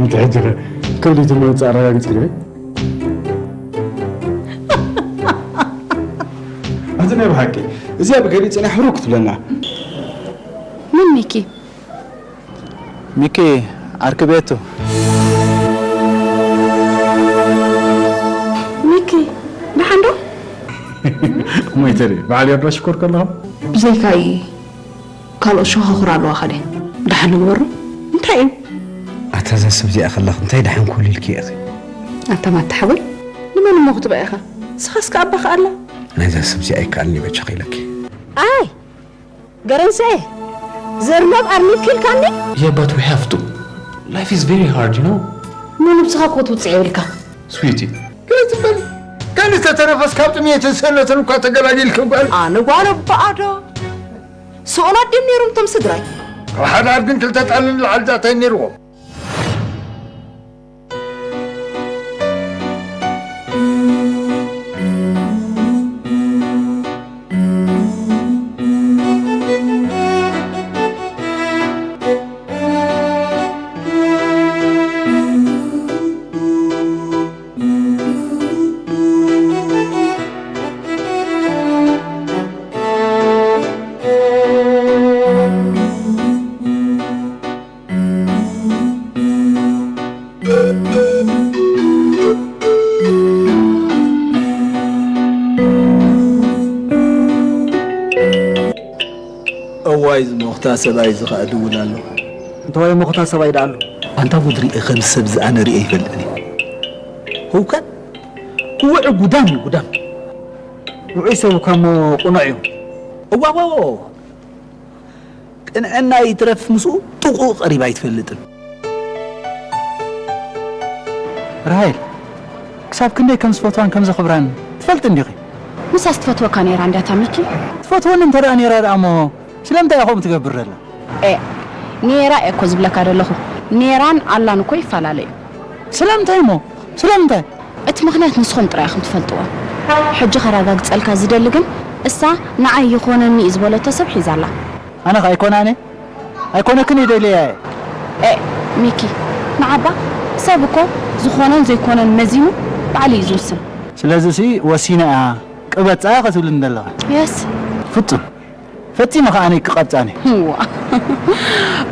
እንተ ሕጂ ከ ከብዲ ትምህርቲ ኣረጋግጽ ግበይ። ኣቲ ናይ ብሓቂ እዚኣ ብገሊጽ ናይ ሕሩር ክትብለና። መን ሚኪ? ሚኪ ዓርኪ ቤቱ። ሚኪ፣ ደሓን ዶ? ሞይተሪ በዓል ዮርዳ ሽኮር ከለኹም። ብዘይካይ ካልኦት ሸኻኹር ኣለዋ ካልእ። ደሓን ንግበሮ። እንታይ እዩ? ኣታ እዛ ሰብ እዚኣ ከላ እንታይ ደሓን ክህሉ ኢልኪ ኢኺ? ኣታ ማታ ሓወይ፣ ንመን እሞ ክትበ ኢኻ? ንስኻስ ከኣ ኣባኻ ኣላ። ናይዛ ሰብ እዚኣ ኣይከኣልኒ በጃኺ ኢለኪ። ኣይ ገረንስኤ ዘርነብ ኣርኒብኪ ኢልካኒ። Yeah, but we have to. Life is very hard, you know. እሞ ነብስኻ እኮ ትውፅዕ የብልካ። Sweetie. ገጽ በል ከንስ ተተረፈስ ካብ ጥሜትን ሰነትን እኳ ተገላጊልኪ ጓል። ኣነ ጓል ኣቦኣ ዶ ስኡናት ድዮም ነይሮም እቶም ስድራይ? ካብ ሓደ ኣድግን ክልተ ጣልን ንላዕሊ ዛታይ ነይርዎም። እዋይ ዝሞኽታ ሰብኣይ እዚ ኸኣ ድውል ኣሎ። እንተዋይ ሞኽታ ሰብኣይ ደኣ ኣሎ። ኣንታ ጉድ ሪኤ ከምዚ ሰብ እዚ ኣነ ሪኤ ኣይፈልጥን እየ። ህውከት ክውዕ ጉዳም እዩ ጉዳም። ውዑይ ሰብ እኳ እሞ ቁኑዕ እዩ። እዋዋዎ ቅንዕና ይትረፍ ምስኡ ጥቑ ቀሪባ ኣይትፈልጥን። ራሄል ክሳብ ክንደይ ከም ዝፈትዋን ከም ዘኽብራን ትፈልጢ እንዲኺ። ንሳስ ትፈትወካ ነይራ እንድያ እታ ሚኪ። ትፈትወኒ እንተ ደኣ ነይራ ደኣ እሞ ስለምንታይ እያ ከምኡ ትገብር ዘላ? ኤእ ነይራ እየ እኮ ዝብለካ ዘለኹ። ነይራን ኣላን እኮ ይፈላለ እዩ። ስለምንታይ እሞ ስለምንታይ? እቲ ምኽንያት ንስኹም ጥራይ ኢኹም ትፈልጥዎ። ሕጂ ከረጋግጸልካ ዝደሊ ግን እሳ ንዓይ ይኾነኒ እዩ ዝበለቶ ሰብ ሒዛ ኣላ። ኣነ ኸኣ ኣይኮናን እየ ኣይኮነክን እየ ደልየያ እየ። ኤእ ሚኪ ንዓባ ሰብ እኮ ዝኾነን ዘይኮነን መዚኑ ባዕሉ እዩ ዝውስን። ስለዚሲ ወሲና እያ ቅበጻ ኢኺ ትብልኒ ዘለኺ። Yes። ፍጹም ፈጺመ ከኣ ኣነ ክቐብጻኒ። ዋእ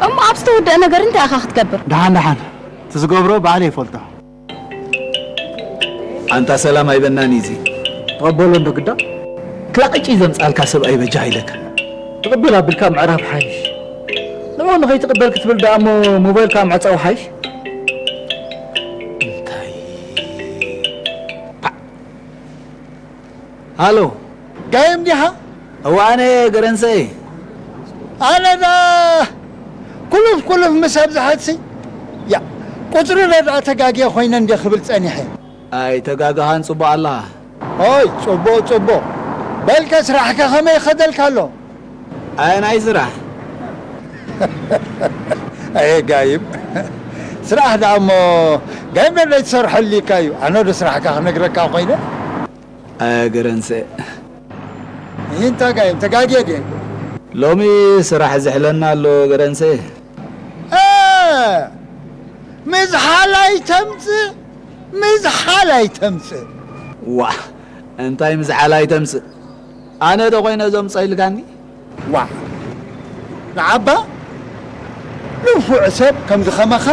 እሞ ኣብ ዝተወደኣ ነገር እንታይ ኢኻ ክትገብር? ደሓን ደሓን እቲ ዝገብሮ ባዕለይ ይፈልጦ። ኣንታ ሰላም ኣይበናን እዩ እዚ። ተቐበሎ እንዶ ግዳ። ክላቕጭ እዩ ዘምጻልካ ሰብኣይ በጃ ኢለካ። ትቕበል ኣቢልካ ምዕራፍ ሓይሽ። ንዑ ንኸይትቕበል ክትብል ደኣ እሞ ሞባይልካ ምዕጻው ሓይሽ። እንታይ ሃሎ ጋይም ዲኻ? እዋነ ገረንሰይ ኣነ ደኣ ኩልፍ ኩልፍ ምስ ኣብዝሓትሲ ያ ቁፅሪ ረድኣ ተጋግየ ኮይነ እንደ ክብል ፀኒሐ። ኣይተጋገኻን ፅቡቕ ኣለኻ። ኦይ ፅቡቕ ፅቡቕ። በልከ ስራሕከ ከመይ ይኸደልካ ኣሎ? ኣየናይ ስራሕ? ኣየ ጋይም ስራሕ ደኣ እሞ ጋይም ነናይ ትሰርሐሉ ኢካ እዩ። ኣነ ዶ ስራሕካ ክነግረካ ኮይነ? ኣገረንሰ ይህን ታጋይም ተጋጌ ድየ ሎሚ ስራሕ ዝሕለና ኣሎ ገረንሰ እ፣ ምዝሓል ኣይተምጽእ ምዝሓል ኣይተምጽእ ዋ እንታይ ምዝሓል ኣይተምጽእ ኣነ ዶ ኮይነ ዘምጾ ኢልካኒ ዋ ንዓባ ንፉዕ ሰብ ከምዚ ከማኻ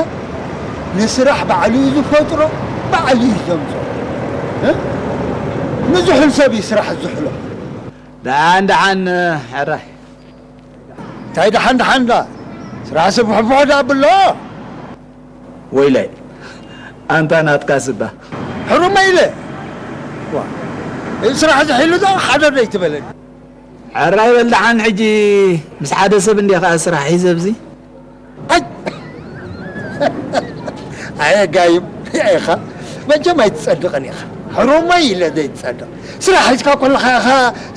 ንስራሕ ባዕሉ እዩ ዝፈጥሮ ባዕሉ እዩ ዘምፅኦ እ? ንዝሑል ሰብ እዩ ስራሕ ዝሕሎ ደሓን ደሓን ሕራይ እንታይ ደሓን ደሓን ዳ ስራሕ ስፍሕፍሖ ዳ ብሎ ወይለይ ኣንታ ናትካ ስባ ሕሩመ ኢለ ዋ፣ ስራሕ ዝሒሉ ዶ ሓደ ደይትበለኒ ሕራይ በል ደሓን ሕጂ ምስ ሓደ ሰብ እንዴ ኸዓ ስራሕ ሒዘ ኣብዚ ኣይ ኣየ ጋይም ሪኣይኻ መቸም ኣይትጸድቕን ኢኻ ሕሩመይ ኢለ ዘይትጸድቕ ስራሕ ሒዝካ ኮለኻ ኢኻ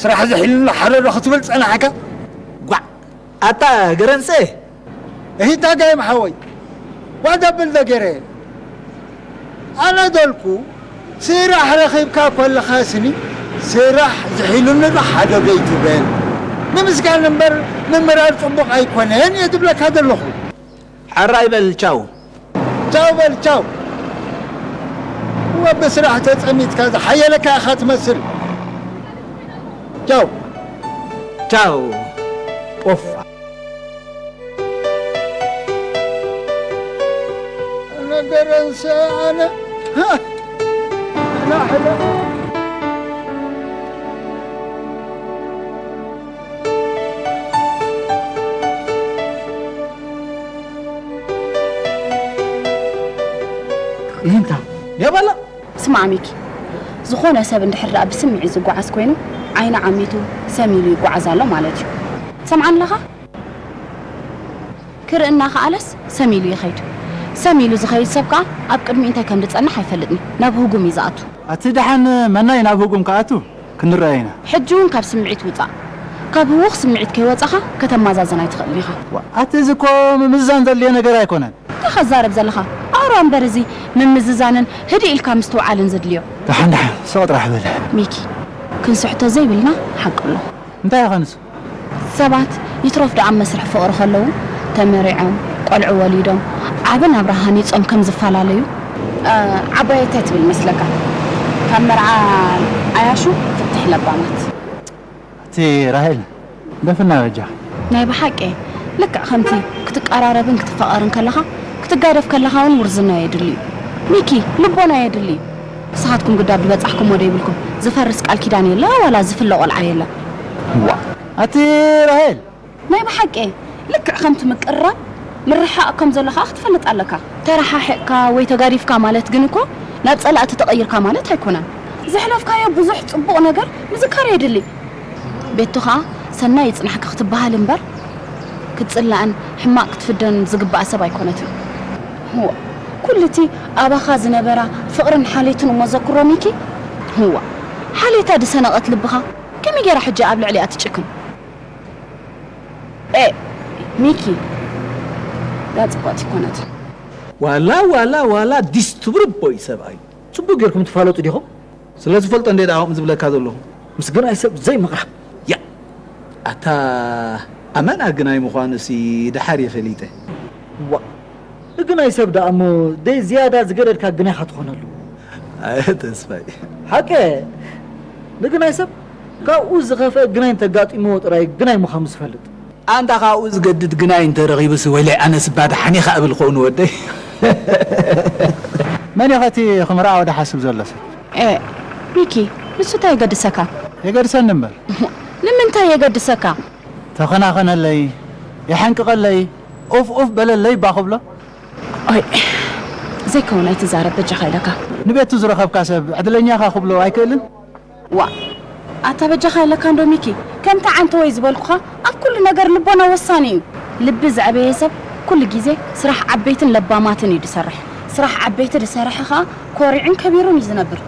ስራሕ ዝሒሉና ሓደ ዶ ክትብል ጸናሕካ ጓዕ ኣታ ገረንሰ እሂታ ጋይም ሓወይ ዋዳ ብል ዶ ገይረ ኣነ ደልኩ ስራሕ ረኺብካ ኮለኻ ስኒ ስራሕ ዝሒሉኒ ዶ ሓደ ዶ ይትበል ንምስጋን እምበር ምምራር ጽቡቕ ኣይኮነን እየ ዝብለካ ዘለኹ ሕራይ በል ቻው ቻው በል፣ ቻው። ወብስራሕ ተጸሚድካ ዝሓየለካ ኢኻ ትመስል። ቻው። ቻው። ኦፋ። ነገረንሰ ኣነ። ሃ! ላሕለ። ይህንታ። የበላ። ስማዕ ሚኪ፣ ዝኾነ ሰብ እንድሕር ደኣ ብስምዒት ዝጓዓዝ ኮይኑ፣ ዓይኒ ዓሚቱ ሰም ኢሉ ይጓዓዝ ኣሎ ማለት እዩ። ትሰምዓኒ ኣለኻ? ክርኢ እናኸኣለስ ሰም ኢሉ ይኸይድ። ሰም ኢሉ ዝኸይድ ሰብ ከኣ ኣብ ቅድሚኡ እንታይ ከም ዝጸንሕ ኣይፈልጥን እዩ። ናብ ህጉም እዩ ዝኣቱ። ኣቲ ደሓን መናይ ናብ ህጉም ክኣቱ? ክንረኣይ ኢና። ሕጂ እውን ካብ ስምዒት ውጻእ። ካብ ህዉኽ ስምዒት ከይወጻኻ ከተመዛዝን ኣይትኽእልን ኢኻ። ዋ፣ ኣቲ እዚ እኮ ምምዝዛን ዘድልዮ ነገር ኣይኮነን። እንታይ ኸዛረብ ዘለኻ? ኣውራ እምበር እዚ ምምዝዛንን ህድእ ኢልካ ምስትውዓልን ዘድልዮ። ደሓን ደሓን፣ ስቕ ጥራሕ በለ። ሚኪ፣ ክንስሕቶ ዘይብልና ሓቂ ኣሎ። እንታይ ኢኻ ንሱ? ሰባት ይትረፍ ደኣ ኣብ መስርሕ ፍቕሪ ከለዉ ተመሪዖም፣ ቆልዑ ወሊዶም፣ ዓቢ ናብራ ሃኒጾም ከም ዝፈላለዩ፣ እ፣ ዓባየይ እንታይ ትብል መስለካ? ካብ መርዓ ኣያሹ ፍትሕ ለባማት። ኣቲ ራሄል፣ ደፍና በጃ። ናይ ብሓቂ ልክዕ ከምቲ ክትቀራረብን ክትፋቐርን ከለኻ፣ ክትጋደፍ ከለኻ እውን ውርዝና የድሊ እዩ። ሚኪ፣ ልቦና የድሊ እዩ። ንስኻትኩም ግዳ ብበጻሕኩሞ ዶ ይብልኩም? ዝፈርስ ቃል ኪዳን የለ፣ ዋላ ዝፍለ ቆልዓ የለ። ዋ፣ ኣቲ ራሄል፣ ናይ ብሓቂ ልክዕ ከምቲ ምቅርራብ ምርሓቕ ከም ዘሎ ከኣ ክትፈልጥ ኣለካ። ተረሓሒቕካ ወይ ተጋዲፍካ ማለት ግን እኮ ናብ ጸላእቲ ተቐይርካ ማለት ኣይኮነን። ዘሕለፍካዮ ብዙሕ ጽቡቕ ነገር ምዝካር የድሊ። ቤቱ ከኣ ሰናይ ይጽናሕካ ክትበሃል እምበር ክትጽላእን ሕማቕ ክትፍደን ዝግባኣ ሰብ ኣይኮነትን። ህዋ፣ ኩሉ እቲ ኣባኻ ዝነበራ ፍቕርን ሓልዮትን እሞ ዘክሮ ሚኪ። ህዋ፣ ሓልዮታ ዝሰነቐት ልብኻ ከመይ ጌራ ሕጂ ኣብ ልዕሊኣ ትጭክን? ኤ፣ ሚኪ፣ እዛ ጽብቕቲ ኣይኮነትን። ዋላ፣ ዋላ፣ ዋላ ዲስ ትብርቦ እዩ ሰብኣይ። ጽቡቕ ጌርኩም ትፋለጡ ዲኹም? ስለ ዝፈልጦ እንዴ ደኣ ከምኡ ዝብለካ ዘለኹ። ምስ ግናይ ሰብ ዘይምቕራብ። ያ፣ ኣታ ኣመና ግናይ ምዃኑሲ ደሓር እየ ፈሊጠ። ዋ፣ ንግናይ ሰብ ደኣ እሞ ደይ ዝያዳ ዝገደድካ ግናይኻ ትኾነሉ። ኣየ ተስፋይ። ሓቂ፣ ንግናይ ሰብ ካብኡ ዝኸፍአ ግናይ እንተጋጢምዎ ጥራይ ግናይ ምዃኑ ዝፈልጥ። ኣንታ ካብኡ ዝገድድ ግናይ እንተረኺቡሲ ወይለይ ኣነስ እባ ደሓን ኢኻ እብል ኸውን ወደይ። መን ኢኸ እቲ ክምርዓዎ ዝሓስብ ዘሎ ሰብ? ኤ፣ ሚኪ፣ ንሱ እንታይ የገድሰካ? የገድሰኒ እምበር። ንምንታይ የገድሰካ? ተኸናኸነለይ፣ የሐንቅቐለይ፣ ኡፍ ኡፍ በለለይ እባ ክብሎ። ኦይ፣ ዘይከውን ኣይትዛረብ በጃኻ ኢለካ። ንቤቱ ዝረኸብካ ሰብ ዕድለኛ ኢኻ ክብሎ ኣይክእልን? ዋ፣ ኣታ በጃኻ ኢለካ እንዶ ሚኪ፣ ከምቲ ዓንተወይ ዝበልኩኻ ኣብ ኩሉ ነገር ልቦና ወሳኒ እዩ። ልቢ ዘዕበየ ሰብ ኩሉ ግዜ ስራሕ ዓበይትን ለባማትን እዩ ዝሰርሕ። ስራሕ ዓበይቲ ዝሰርሐ ኸኣ ኮሪዑን ከቢሩን እዩ ዝነብር።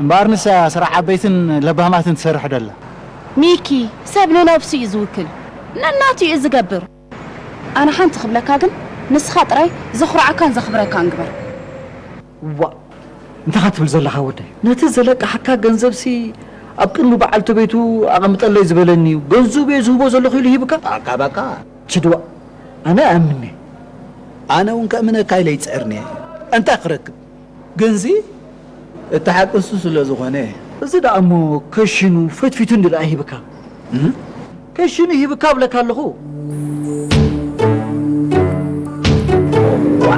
እምበኣር ንሳ እያ ስራሕ ዓበይትን ለባማትን ትሰርሕ ደላ። ሚኪ፣ ሰብ ንነብሱ እዩ ዝውክል። ነናቱ እዩ ዝገብር። ኣነ ሓንቲ ክብለካ ግን፣ ንስኻ ጥራይ ዘኹርዓካን ዘኽብረካን ግበር። ዋእ፣ እንታይ ኢኻ ትብል ዘለኻ ወደይ? ነቲ ዘለቃሕካ ገንዘብሲ ኣብ ቅድሚ በዓልቲ ቤቱ ኣቐምጠለይ ዝበለኒ እዩ። ገንዘቡ እየ ዝህቦ ዘለኹ ኢሉ ሂብካ? ባቃ፣ ባቃ። ችድዋ፣ ኣነ እኣምን እየ። ኣነ እውን ከእምነካ ኢለ ይጽዕር ነየ። እንታይ ክረክብ? ግንሲ እቲ ሓቂ እሱ ስለ ዝኾነ። እዚ ደኣ እሞ ከሽኑ ፈትፊቱ እንዲ ደኣ ሂብካ። እም? ከሽኑ ሂብካ እብለካ ኣለኹ። ዋ፣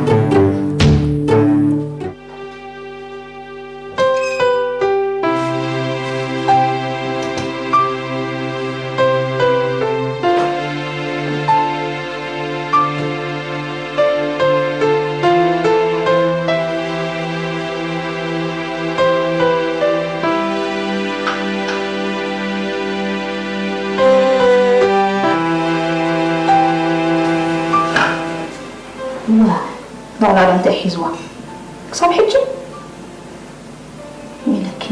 በቕላላ እንታይ ሒዝዋ? ክሳብ ሕጂ? ኢለኪ።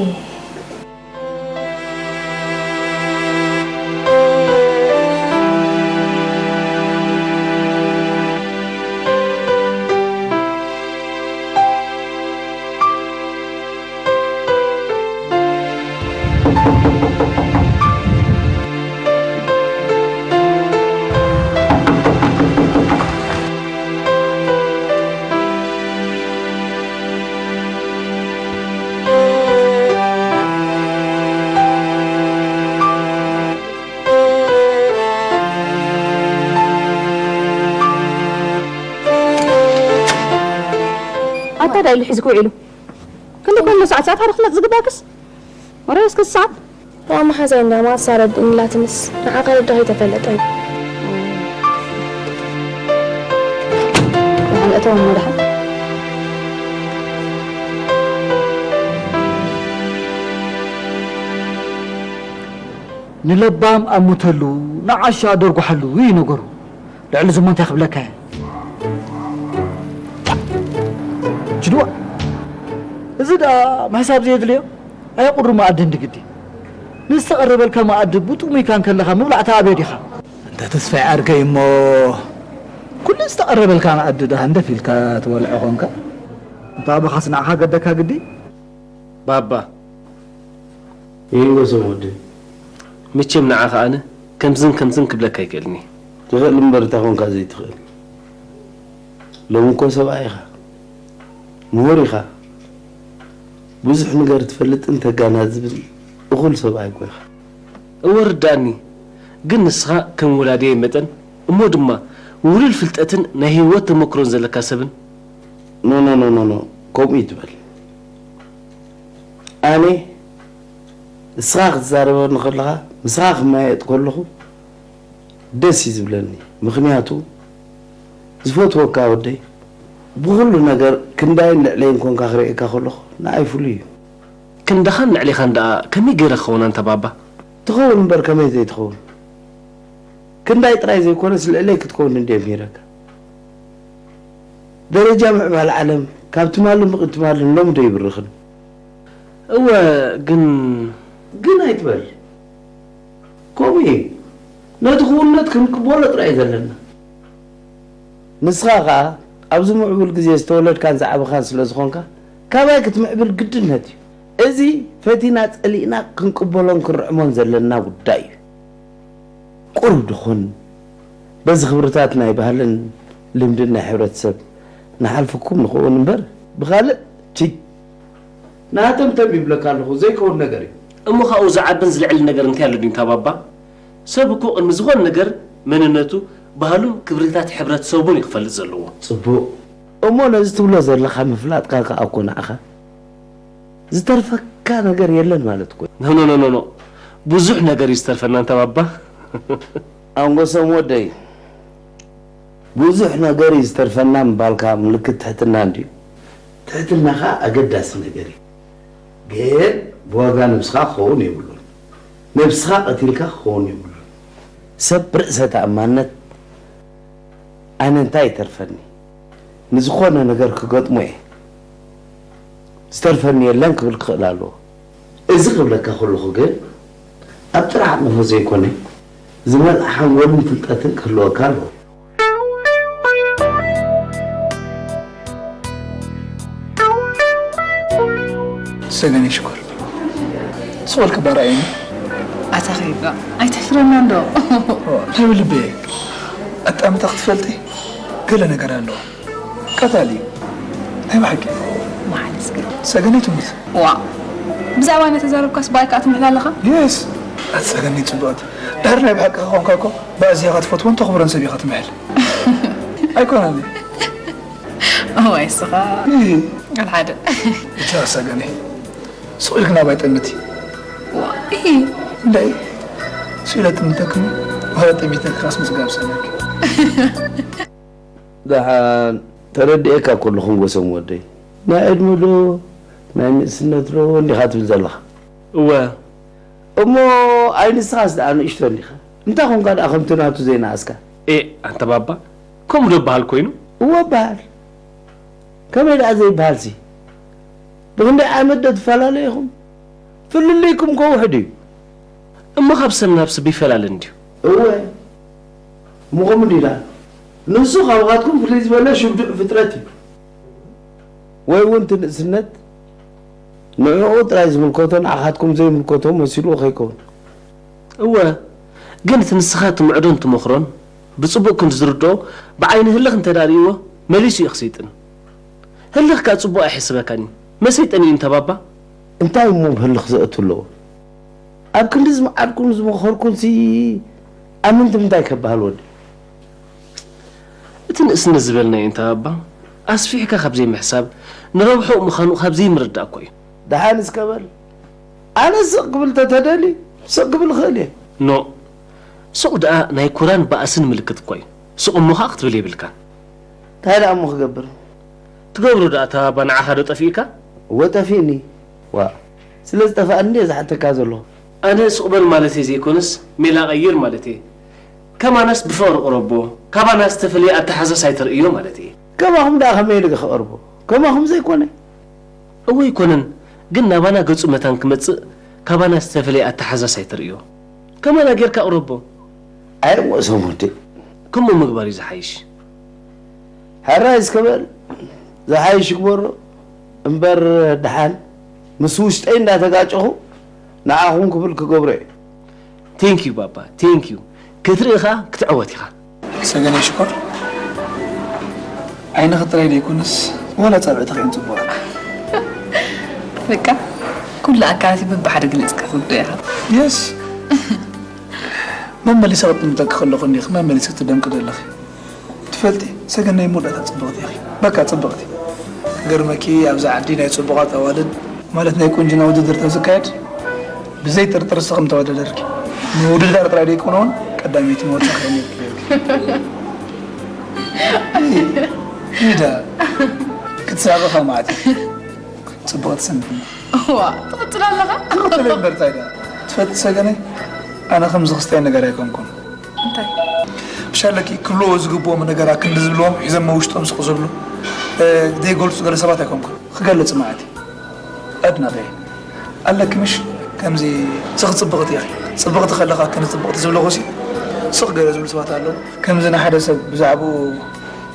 ኣታ ዳይ ኢሉ ሒዝኩ ውዒሉ? ክንደይ ኮሎ ሰዓት፣ ሰዓት ሓደ ክፍለጥ ዝግባክስ? ወረ እስከ ሰዓት? ዋ መሓዛይ እንዳ ማሳ ረድእኒ ኢላትንስ፣ ንዓኻ ረዳኺ ተፈለጠኒ። ደሓን እተው እሞ ደሓን። ንለባም ኣሙተሉ፣ ንዓሻ ደርጉሓሉ እዩ ነገሩ። ልዕሊ ዝሞ እንታይ ክብለካ እየ? ችድዋ፣ እዚ ደኣ ምሕሳብ ዘየድልዮ ኣየቑሪ መኣዲ እንዲ ግዲ። ንዝተቐረበልካ መኣዲ ብጥሙይካ እንከለኻ ምብላዕ ተኣብዮ ዲኻ? እንተ ተስፋይ ዓርከይ እሞ፣ ኩሉ ዝተቐረበልካ መኣዲ ደኣ ህንደፍ ኢልካ ትበልዖ ኾንካ? እንተ ኣባኻስ ንዓኻ ገደካ ግዲ? ባባ። ይንጎሶም ወደይ። መቸም ንዓኻ ኣነ ከምዝን ከምዝን ክብለካ ኣይክእልን እየ። ትኽእል እምበር እንታይ ኾንካ ዘይትኽእል? ሎሚ እኮ ሰብኣይ ኢኻ። ምሁር ኢኻ። ብዙሕ ነገር ትፈልጥን ተጋናዝብን እኹል ሰብኣይ እኮ ኢኻ። እወ ርድኣኒ። ግን ንስኻ ከም ወላዲየይ መጠን እሞ ድማ ውሉድ ፍልጠትን ናይ ህይወት ተመክሮን ዘለካ ሰብን። ኖ፣ ኖ፣ ኖ፣ ኖ፣ ኖ። ከምኡ ይትበል። ኣነ ንስኻ ክትዛረበኒ ከለኻ፣ ምሳኻ ክመያየጥ ከለኹ ደስ እዩ ዝብለኒ። ምኽንያቱ ዝፈትወካ ወደይ፣ ብኹሉ ነገር ክንዳይን ልዕለይን ኮንካ ክርእየካ ከለኹ ንዓይ ፍሉይ እዩ። ክንዳኻን ልዕሌኻን ደኣ ከመይ ገይረ ክኸውን ኣንታ ባባ? ትኸውን እምበር ከመይ ዘይትኸውን? ክንዳይ ጥራይ ዘይኮነስ ልዕለይ ክትከውን እንድየ ምሂረካ። ደረጃ ምዕባለ ዓለም ካብ ትማልን ብቕድሚ ትማልን ሎሚ ዶ ይብርኽን? እወ፣ ግን ግን ኣይትበል። ከምኡ እዩ። ነቲ ክውንነት ክንቅበሎ ጥራይ እዩ ዘለና። ንስኻ ኸኣ ኣብዚ ምዕቡል ግዜ ዝተወለድካን ዝዓበኻን ስለ ዝኾንካ፣ ካባይ ክትምዕብል ግድነት እዩ። እዚ ፈቲና ጸሊእና ክንቅበሎን ክንርዕሞን ዘለና ጉዳይ እዩ። ቁሩብ ድኹን በዚ ክብርታት ናይ ባህልን ልምድን ናይ ሕብረተሰብ ንሓልፈኩም ንኸውን እምበር፣ ብኻልእ ችይ፣ ንሃተምተም ይብለካ ኣለኹ፣ ዘይከውን ነገር እዩ። እሞ ካብኡ ዝዓብን ዝልዕል ነገር እንታይ ኣሎ ድዩ እንታ ባባ? ሰብ እኮ ቅድሚ ዝኾነ ነገር መንነቱ፣ ባህሉን ክብርታት ሕብረተሰቡን እዩ ክፈልጥ ዘለዎ። ጽቡቕ። እሞ ነዚ ትብሎ ዘለኻ ምፍላጥካ ከኣ እኮ ንዓኻ ዝተርፈካ ነገር የለን ማለት እኮ እዩ። ኖ፣ ኖ፣ ኖ፣ ኖ፣ ኖ። ብዙሕ ነገር እዩ ዝተርፈና እንታ ባባ። ኣንጎሶም ወደይ፣ ብዙሕ ነገር እዩ ዝተርፈና ምባልካ ምልክት ትሕትና እንድዩ። ትሕትና ኸኣ ኣገዳሲ ነገር እዩ። ግን ብዋጋ ነብስኻ ክኸውን የብሉን። ነብስኻ ቀቲልካ ክኸውን የብሉን። ሰብ ብርእሰ ተኣማንነት ኣነ እንታይ ይተርፈኒ? ንዝኾነ ነገር ክገጥሞ እየ። ዝተርፈኒ የለን ክብል ክኽእል ኣለዎ። እዚ ክብለካ ከለኹ ግን፣ ኣብ ጥራሕ ኣቕንፎ ዘይኮነ፣ ዝመልኣ ሓንጎልን ፍልጠትን ክህልወካ ኣለዎ። ሰገነይ ሽኮር፣ ስቕ ኢልኪ እባ ርኣይኒ። ኣታ ኸይባ፣ ኣይተሕፍረና እንዶ። ኦ፣ ናይ ብልበየ። ኣጣምታ ክትፈልጢ ገለ ነገር ኣለዎ። ቀታሊ እዩ። ናይ ብሓቂ። መዓል እስከ። ሰገነይ ትሙት። ዋ። ብዛዕባ እነ ተዛረብካስ ብኣይ ከኣ ትምሕል ኣለኻ? የስ። ኣቲ ሰገነይ ጽቡቓት። ድሕሪ ናይ ብሓቂ ኾንካ እኮ ብኣዝያኻ ትፈትዎን ተኽብሮን ሰብ ኢኻ ትምሕል። ኣይኮነን? እዋይ እስኻ። እህ። ኣልሓደ። ብቻ ሰገነይ። ስቕ ኢልክ ናባይ ጠምቲ። ዋ። እህ። እንዳይ። ስኢለ ጥምተክኒ። በኋላ ጠሚተክኻስ ምጽጋብ ሰነክ። ደሓን ተረዲኤካ ከለኹ ንጎሶም ወደይ፣ ናይ ዕድመ ዶ ናይ ንእስነት ዶ እንዲኻ ትብል ዘለኻ? እወ። እሞ ኣይ ንስኻስ ደኣ ንእሽቶ እንዲኻ? እንታይ ኾንካ ደኣ ከምቲ ናቱ ዘይነኣስካ? ኤ፣ ኣንታ ባባ፣ ከምኡ ዶ በሃል ኮይኑ? እወ በሃል። ከመይ ደኣ ዘይበሃልሲ? ብኽንደይ ዓመት ዶ ትፈላለዩ ኢኹም? ፍልልይኩም እኮ ውሑድ እዩ። እሞ ካብ ሰብ ናብ ሰብ ይፈላለ እንድዩ። እወ፣ እሞ ከምኡ እንዲና። ንሱ ካብኻትኩም ፍልይ ዝበለ ሽዱዕ ፍጥረት እዩ። ወይ እውን እቲ ንእስነት ንዕኡ ጥራይ ዝምልከቶ ንዓኻትኩም ዘይምልከቶ መሲልዎ ከይከውን። እወ፣ ግን እቲ ንስኻ ትምዕዶን ትመኽሮን ብጽቡቕ ክንዲ ዝርድኦ ብዓይኒ ህልኽ እንተ ደኣ ርእይዎ መሊሱ እዩ ክሰይጥን። ህልኽ ከኣ ጽቡቕ ኣይሕስበካን እዩ። መሰይጠኒ እዩ እንተ ባባ። እንታይ እሞ ህልኽ ዘእቱ ኣለዎ? ኣብ ክንዲ ዝመዓድኩን ዝመኸርኩንሲ ኣመንቲ ምንታይ ከበሃል ወዲ? እቲ ንእስነት ዝበልናዮ እንተ ባባ፣ ኣስፊሕካ ካብ ዘይምሕሳብ ንረብሕኡ ምዃኑ ካብ ዘይምርዳእ እኮ እዩ። ደሓን እስከ በል። ኣነ ስቕ ክብል ተተደልዩ ስቕ ክብል እኽእል እየ። ኖእ፣ ሱቕ ደኣ ናይ ኩራን ባእስን ምልክት እኮ እዩ። ስቕ እሞ ኸኣ ክትብል የብልካን። እንታይ ደኣ እሞ ክገብር? ትገብሮ ደኣ እታ ባባ ንዓኻ ዶ ጠፊእካ? እወ ጠፊእኒ። ዋእ፣ ስለ ዝጠፍኣኒ እንድየ ዝሓተካ ዘለኹ። ኣነ ስቕ በል ማለተይ ዘይኮነስ ሜላ ቀይር ማለተይ። ከማናስ ብፍቕሪ ቅረቦ፣ ካባና ዝተፈለየ ኣተሓዛስ ኣይተርእዮ ማለተይ። ከማኹም ደኣ ከመይ ኢለ ክቐርቦ? ከማኹም ዘይኮነ። እወ ኣይኮነን፣ ግን ናባና ገጹ መታን ክመጽእ ካባና ዝተፈለየ ኣተሓዛስ ኣይተርእዮ። ከማና ጌርካ ቅረቦ። ኣይንወሶም ወዲ። ከምኡ ምግባር እዩ ዝሓይሽ። ሕራይ እስከ በል፣ ዝሓይሽ ግበሮ እምበር ደሓን ምስ ውሽጠይ እንዳተጋጨኹ ንዓኹም ክብል ክገብሮ እየ። Thank you ባባ፣ thank you። ክትርኢ ኸኣ ክትዕወት ኢኻ። ሰገነይ ሽኮር፣ ዓይንኺ ጥራይ ዘይኮነስ ዋላ ጻብዕትኺ እየን ጽቡቓት። በቃ ኩሉ ኣካላትኪ በብሓደ ገሊጽካ ትርድኦ ኢኻ። የስ። መመሊሰ ክጥምተኪ ከለኹ እንዲኺ መመሊስኪ ትደምቂ ዘለኺ። ትፈልጢ፣ ሰገናይ መወዳእታ ጽብቕቲ ኢኺ። በቃ ጽብቕቲ። ክገርመኪ፣ ኣብዚ ዓዲ ናይ ጽቡቓት ኣዋልድ፣ ማለት ናይ ቁንጅና ውድድር ተዝካየድ፣ ብዘይ ጥርጥር ንስኺ ምተወዳደርኪ። ንውድድር ጥራይ ደይኮነ እውን ቀዳመይቲ ምወጻእኺ ነይርኪ። ኢዳ ክትሳቐ ከማዕቲ። ጽቡቕ ትሰምዕኒ። እዋ፣ ትቕጽል ኣለኻ? ትቕጽል እምበር እንታይ ደኣ? ትፈልጢ ሰገነይ፣ ኣነ ከምዚ ክስታይ ነገር ኣይኮንኩን። እንታይ? ብሻለኪ ክብልዎ ዝግብኦም ነገራት ክንዲ ዝብልዎም ሒዞም ውሽጦም ስቕ ዝብሉ፣ እ፣ ዘይገልጹ ገለ ሰባት ኣይኮንኩን። ክገልጽ ማለት እዩ። ኣድናቒ እየ። ኣለኪ ምሽ ከምዚ ስኽ ጽብቕቲ ኢኺ። ጽብቕቲ ከለኻ ክንዲ ጽብቕቲ ዝብልኹሲ ስቕ ገለ ዝብሉ ሰባት ኣለዉ። ከምዚ ንሓደ ሰብ ብዛዕባኡ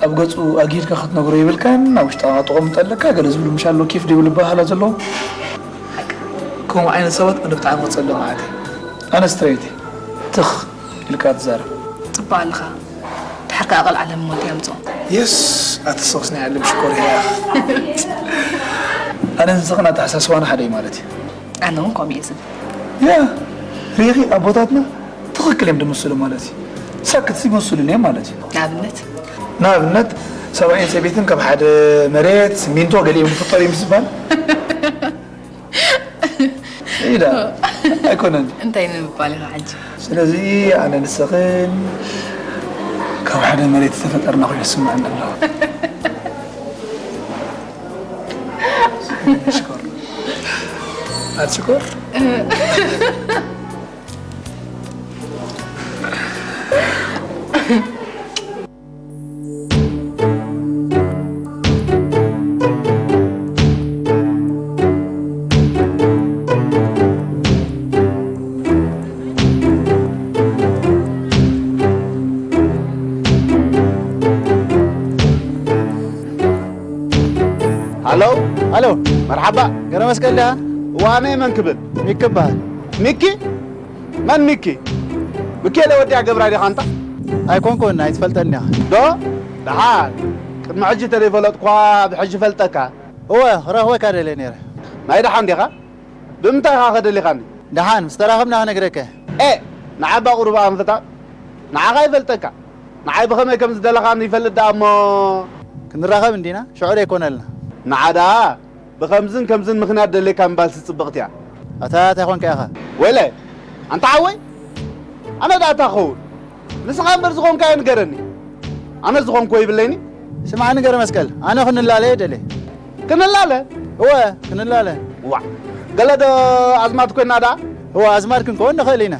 ኣብ ገጹ ኣግሂድካ ክትነግሮ የብልካን፣ ኣብ ውሽጥኻ ተቐምጦ ኣለካ፣ ገለ ዝብሉ ምሽ ኣሎ፣ ኬፍ ዘይብሉ ኣበሃህላ ዘለዎም። ከምኡ ዓይነት ሰባት ኣነ ብጣዕሚ ክጸልእ ማለት እዩ። ኣነ ስትሬት እየ። ትኽ ኢልካ ትዛረብ። ጽቡቕ ኣለኻ። ድሓር ከኣ ቀልዓ ለምሞት የምጽኦ። የስ፣ ኣቲ ስኽስ ናይ ዓለም ሽኮር እያ። ኣነ ንስኽን ኣተሓሳስባና ሓደ እዩ ማለት እዩ። ኣነ እውን ከምኡ እየ ዝብል። ያ፣ ሪኢኺ ኣቦታትና ትኽክል እዮም ዝመስሉ ማለት እዩ። ሳክት ይመስሉን እዮም ማለት እዩ። ንኣብነት? ንኣብነት ሰብኣይን ሰበይትን ካብ ሓደ መሬት፣ ሲሚንቶ ገሊኦም ዝፍጠሩ እዮም ዝባል። ኢዳ ኣይኮነን። እንታይ ንምባል ኢኻ ሕጂ? ስለዚ ኣነ ንስኽን ካብ ሓደ መሬት ዝተፈጠርና ኮይኑ ይስምዐኒ ኣሎ። ሽኮር። ኣትሽኮር። ሃሎ። ሃሎ። መርሓባ። ገረመስቀል ዲኻ? እዋ፣ ኣነ መን ክብል? ሚኪ እበሃል። ሚኪ? መን ሚኪ? ሚኪኤለ ወዲ ኣገብራይ ዲኻ ኣንታ? ኣይኮንኩን፣ ኣይትፈልጠኒ ኢኻ። ዶ? ደሓን። ቅድሚ ሕጂ ተደይፈለጥኳ፣ ብሕጂ ፈልጠካ። እወ፣ ክረኽበካ ደልየ ነይረ። ናይ ደሓን ዲኻ? ብምንታይ ኢኻ ከደሊኻኒ? ደሓን፣ ምስ ተራኸብና ክነግረካ። ኤ፣ ንዓባ ቁሩብ ኣንፍታ። ንዓኻ ይፈልጠካ። ንዓይ ብኸመይ ከም ዝደለኻኒ ይፈልጥ ደኣ እሞ። ክንራኸብ እንዲና፣ ሽዑ ዶ ኣይኮነልና? ንዓ ደኣ ብኸምዝን ከምዝን ምኽንያት ደልየካ ምባልሲ ጽብቕቲ እያ። ኣታ እንታይ ኾንካ ኢኻ? ወይለ፣ ኣንታ ሓወይ፣ ኣነ ደኣ እንታይ ክኸውን? ንስኻ እምበር ዝኾንካዮ ንገረኒ። ኣነ ዝኾንክዎ ይብለይኒ። ስምዓኒ ገረ መስቀል፣ ኣነ ክንላለ እየ ደልየ። ክንላለ? እወ፣ ክንላለ። ዋእ፣ ገለ ዶ ኣዝማድ ኮይና ደኣ? እወ፣ ኣዝማድ ክንከውን ንኽእል ኢና።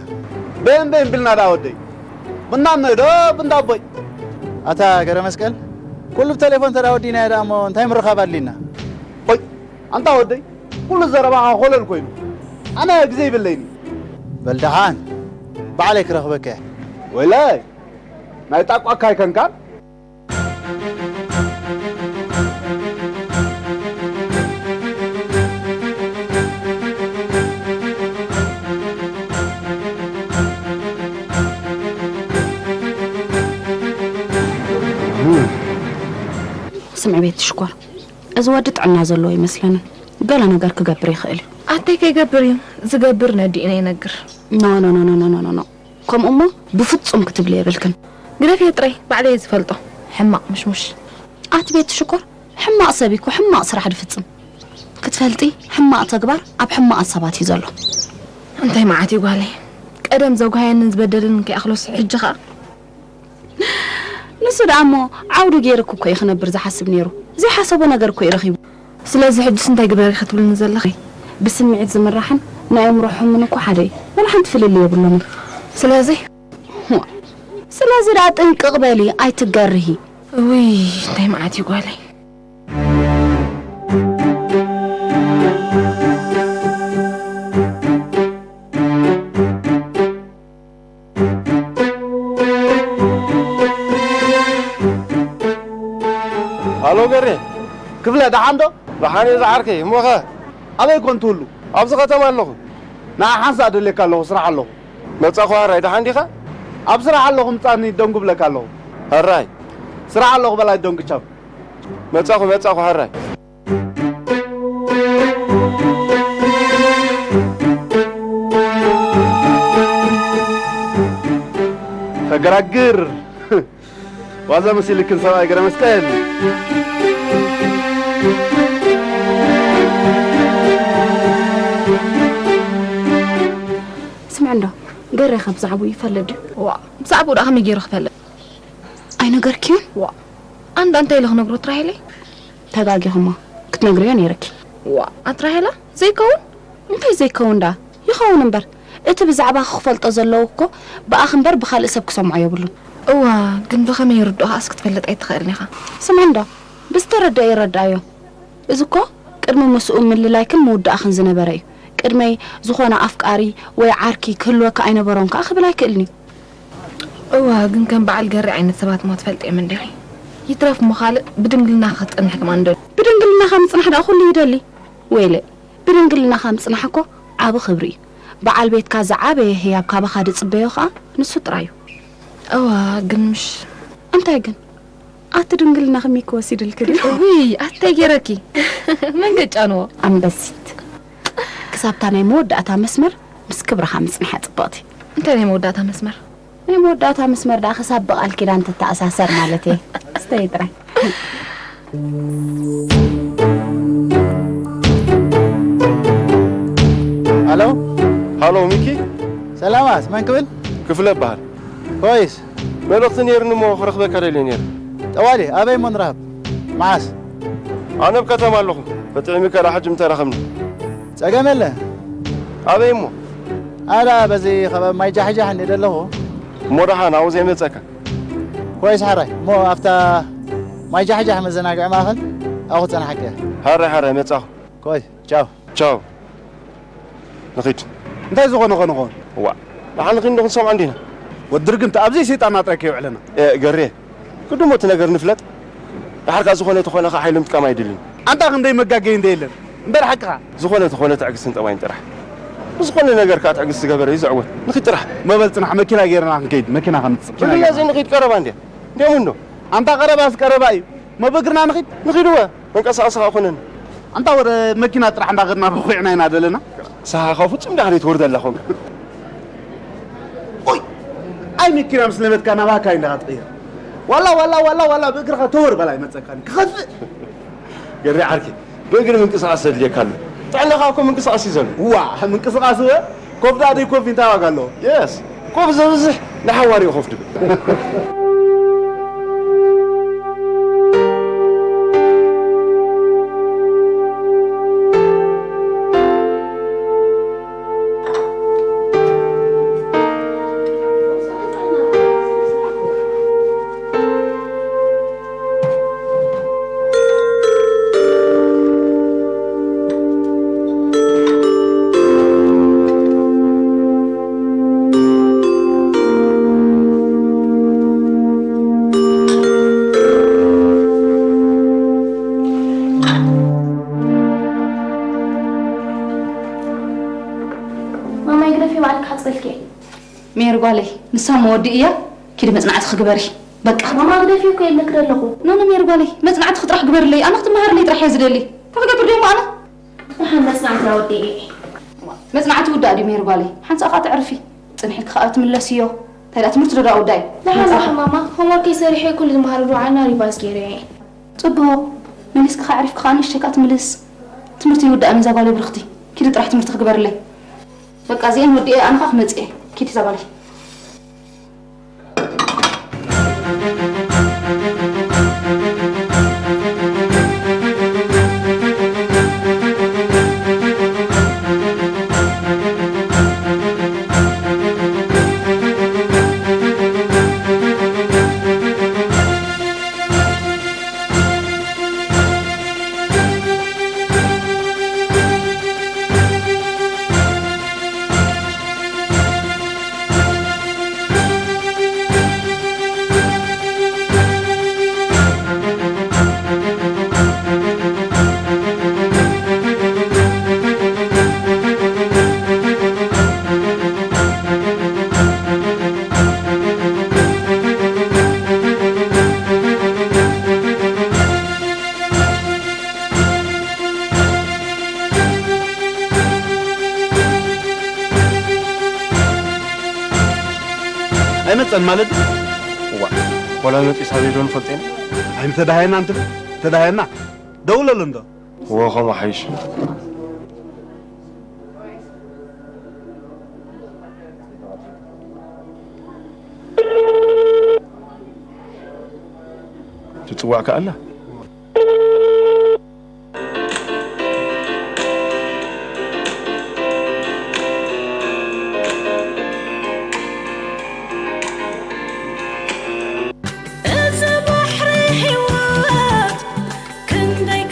በየን በየን ቢልና ደኣ ወደይ? ብናኖይ ዶ ብንዳቦይ? ኣታ ገረ መስቀል፣ ኩሉ ብተሌፎን እንተ ደኣ ወዲእናዮ ደኣ እሞ እንታይ ምርኻብ ኣድልዩና? ኦይ፣ ኣንታ ወደይ፣ ኩሉ ዘረባኻ ኮለል ኮይኑ። ኣነ ግዜ ይብለይን እዩ። በል ደሓን፣ ባዕለይ ክረኽበካ እየ። ወይለይ፣ ናይ ጣቋካ ኣይከንካን? ስምዒ ቤት ሽኮር፣ እዚ ወዲ ጥዕና ዘለዎ ኣይመስለንን። ገለ ነገር ክገብር ይኽእል እዩ። ኣተይ ከይገብር እዩ ዝገብር ነዲኡ ነይነግር። ኖ፣ ኖ፣ ኖ። ከምኡ እሞ ብፍጹም ክትብሊ የብልክን። ግደፍዮ ጥራይ፣ ባዕለይ እየ ዝፈልጦ። ሕማቕ ምሽሙሽ። ኣቲ ቤት ሽኮር፣ ሕማቕ ሰብ እኮ ሕማቕ ስራሕ ድፍጽም። ክትፈልጢ፣ ሕማቕ ተግባር ኣብ ሕማቓት ሰባት እዩ ዘሎ። እንታይ መዓት እዩ ጓለይ? ቀደም ዘጉሃየንን ዝበደለንን ከይኣኽሎስ ሕጂ ኸኣ? ንሱ ደኣ እሞ ዓውዱ ገይርክ እኮ እዩ ክነብር ዝሓስብ ነይሩ። ዘይሓሰቦ ነገር እኮ እዩ ረኺቡ። ስለዚ ሕጅስ እንታይ ግበሪ ክትብልኒ ዘለኺ? ብስምዒት ዝምራሕን ናይ ኣእምሮ ሕሙን እኮ ሓደ እዩ። ወላ ሓንቲ ፍልልይ የብሎምን። ስለዚ? ዋ፣ ስለዚ ደኣ ጥንቅቕ በሊ፣ ኣይትገርሂ። እውይ፣ እንታይ መዓት እዩ ጓለይ። ሃሎ ገሬ። ክፍለ፣ ደሓን ዶ? ደሓን እየ ዝዓርከይ፣ እሞኸ? ኣበይ ኮን ትህሉ? ኣብዚ ከተማ ኣለኹ። ንዓ ሓንሳእ ደልየካ ኣለኹ፣ ስራሕ ኣለኹ። መጻኹ፣ ሃራይ፣ ደሓን ዲኻ? ኣብ ስራሕ ኣለኹ፣ ምጻኒ ደንጉ ብለካ ኣለኹ። ሃራይ። ስራሕ ኣለኹ በላይ ደንጉ፣ ቻው። መጻኹ፣ መጻኹ፣ ሃራይ። ፈገራግር። ዋዛ መሲልክን ሰብኣይ ገረ መስቀል። ስምዕ እንዶ፣ ገሬ ከ ብዛዕባኡ ይፈልጥ ድዩ? ዋ፣ ብዛዕባኡ ደኣ ከመይ ገይሩ ክፈልጥ? ኣይነገርክዮን? ዋ፣ ኣንዳ እንታይ ኢለ ክነግሮ ትራሄለይ? ተጋጊኹማ፣ ክትነግርዮ ነይርኪ። ዋ፣ ኣትራሄላ፣ ዘይከውን? እንታይ ዘይከውን ደኣ? ይኸውን እምበር፣ እቲ ብዛዕባኺ ክፈልጦ ዘለዎ እኮ ብኣኺ እምበር ብኻልእ ሰብ ክሰምዖ የብሉን። እዋ፣ ግን ብኸመይ ይርድኦኻስ ክትፈልጥ ኣይትኽእልን ኢኻ። ስምዒ እንዶ፣ ብዝተረድኦ ይረድኣዮ። እዚ እኮ ቅድሚ ምስኡ ምልላይክን ምውዳእኽን ዝነበረ እዩ። ቅድመይ ዝኾነ ኣፍቃሪ ወይ ዓርኪ ክህልወካ ኣይነበሮን ከኣ ክብል ኣይክእልን እዩ። እዋ፣ ግን ከም በዓል ገሪ ዓይነት ሰባት እሞ ትፈልጢ እየን እንዲኺ። ይትረፍ እሞ ካልእ ብድንግልና ክትጸንሒ ከማን ደልዩ። ብድንግልናኻ ምጽናሕ ደኣ ኩሉ ይደሊ። ወይለ፣ ብድንግልናኻ ምጽናሕ እኮ ዓቢ ክብሪ እዩ። በዓል ቤትካ ዝዓበየ ህያብ ካባኻ ዝጽበዮ ከኣ ንሱ ጥራይ እዩ። እዋ፣ ግን ምሽ እንታይ ግን? ኣቲ ድንግልናኺ ሚኪ ወሲድልኪ ድዩ? ውይ፣ ኣቲ እንታይ ገይረኪ? መን ገጫንዎ? ኣንበሲት። ክሳብታ ናይ መወዳእታ መስመር ምስ ክብርኻ ምጽንሓ ጽብቕቲ። እንታይ ናይ መወዳእታ መስመር? ናይ መወዳእታ መስመር ደኣ ክሳብ ብቓል ኪዳን ትተኣሳሰር ማለት እየ። ስተይ ጥራይ። ሃሎ? ሃሎ፣ ሚኪ? ሰላማት፣ መን ክብል? ክፍለ እበሃል። ኮይስ? መልእኽቲ ነይሩኒ እሞ ክረኽበካ ደልየ ነይረ። ጠዋሊ፣ ኣበይ እሞ ንራኸብ? መዓስ? ኣነ ኣብ ከተማ ኣለኹ። በጥዒሚ ከላ ሕጂ ምተራኸብና። ጸገም የለ። ኣበይ እሞ? ኣዳ በዚ ከባቢ ማይ ጃሕጃሕ እንደ ዘለኹ። እሞ ደሓን ኣብኡ ዘይመጸካ? ኮይስ ሓራይ፣ እሞ ኣብታ ማይ ጃሕጃሕ መዘናግዒ ማእከል ኣብኡ ክጸናሓካ እየ። ሓራይ፣ ሓራይ መጻኹ። ኮይስ፣ ቻው። ቻው። ንኺድ። እንታይ ዝኾነ ኾነ ኾን? እዋ፣ ደሓን ንኺድ እንዶ ክንሰምዖ እንዲና። ወዲ ርግምቲ፣ ኣብዚ ሰይጣን ጥራይ ከየውዕለና። እ፣ ገሬ፣ ቅድሞ እቲ ነገር ንፍለጥ። ደሓር ከኣ ዝኾነ ተኾነ ከኣ ሓይሊ ምጥቃም ኣይድልን። ኣንታ ክንደይ መጋገዪ እንደ የለን። እምበር ሓቅኻ። ዝኾነ ተኾነ ትዕግስትን ጠባይን ጥራሕ። ብዝኾነ ነገር ከኣ ትዕግስቲ ዝገበረ እዩ ዝዕወት። ንኺድ ጥራሕ። መበል ጽናሕ፣ መኪና ጌርና ክንከይድ፣ መኪና ከምጽእ። ኩሉ ግዜ ንኺድ ቀረባ እንድያ። እንድዮም እንዶ። ኣንታ ቀረባስ ቀረባ እዩ። መበግርና ንኺድ። ንኺድ እወ። መንቀሳቐሲ ከኣ ኮነን። ኣንታ ወረ መኪና ጥራሕ እንዳኸድና ብኹዕና ኢና ደለና። ንስኻ ከኣ ፍጹም ዳሕሪት ወርደላ ኾንካ። ኦይ! ኣይ መኪና ምስ ለመድካ ናባካ ኢንዳ ትቕይር። ዋላ፣ ዋላ፣ ዋላ፣ ዋላ ብእግርኻ ተወር በላ ይመጸካኒ። ክኸፍእ። ገሪ ዓርኪ፣ ብእግሪ ምንቅስቓስ ዘድልየካ ኣሎ። ጥዕናኻ እኮ ምንቅስቓስ እዩ ዘሎ። ዋ፣ ምንቅስቓስ እወ። ኮፍ ደኣ ደይኮፍ እንታይ ዋጋ ኣለዎ? የስ፣ ኮፍ ዘብዝሕ ንሓዋሪ እዩ ኮፍ ድብል። ማማይ ግደፊ፣ ባዕልኪ ሓጽበልኪ። ሜሪ ጓለይ፣ ንሳ እሞ ወዲ እያ፣ ኪዲ መጽናዕትኺ ግበሪ። በቃ። ማማ ግደፊ እኮ የለክ ደለኹ። ኖ፣ ኖ፣ ሜሪ ጓለይ፣ መጽናዕትኺ ጥራሕ ግበርለይ። ኣነ ክትመሃርለይ ጥራሕ እየ ዝደሊ። እንታይ ክገብር ድየ እሞ ኣነ? ደሓን መጽናዕቲ ኣወዲኤ። መጽናዕቲ ውዳእ ድዩ ሜሪ ጓለይ? ሓንሳእ ከኣ ተዕርፊ። ጽንሒልኪ ከኣ ትምለስዮ። እንታይ ደኣ ትምህርቲ ዶ ደኣ ውዳእ እዩ? ደሓን መጽሓፍ። ደሓን ማማ፣ ሆምወርከይ ሰሪሐ ኩሉ ዝመሃሮ ብዓልና ሪቫይዝ ገይረ እየ። ጽቡቕ። መሊስኪ ከኣ ኣዕሪፍኪ ከኣ ንእሽተይ ከኣ ትምልስ። ትምህርቲ ይውዳእ እዛ ጓለይ ብርኽቲ። ኪዲ ጥራሕ ትምህርቲ ክግበርለይ። በቃ እዚኤን ወዲኤ ኣነ ከኣ ክመጽእ እየ። ኪዲ እዛ ጓለይ። ኣይመጸን ማለት ድዩ? እዋ፣ ወላ መጺኡ ሳብ ዶ ንፈልጦ ኢና? ኣይምተዳሃየና እንትን፣ ተዳሃየና። ደውለሉ እንዶ። እዎ፣ ከምኡ ሓይሽ። ትጽዋዕ ከኣላ? እዚ ባሕሪ ህይወት ክንደይ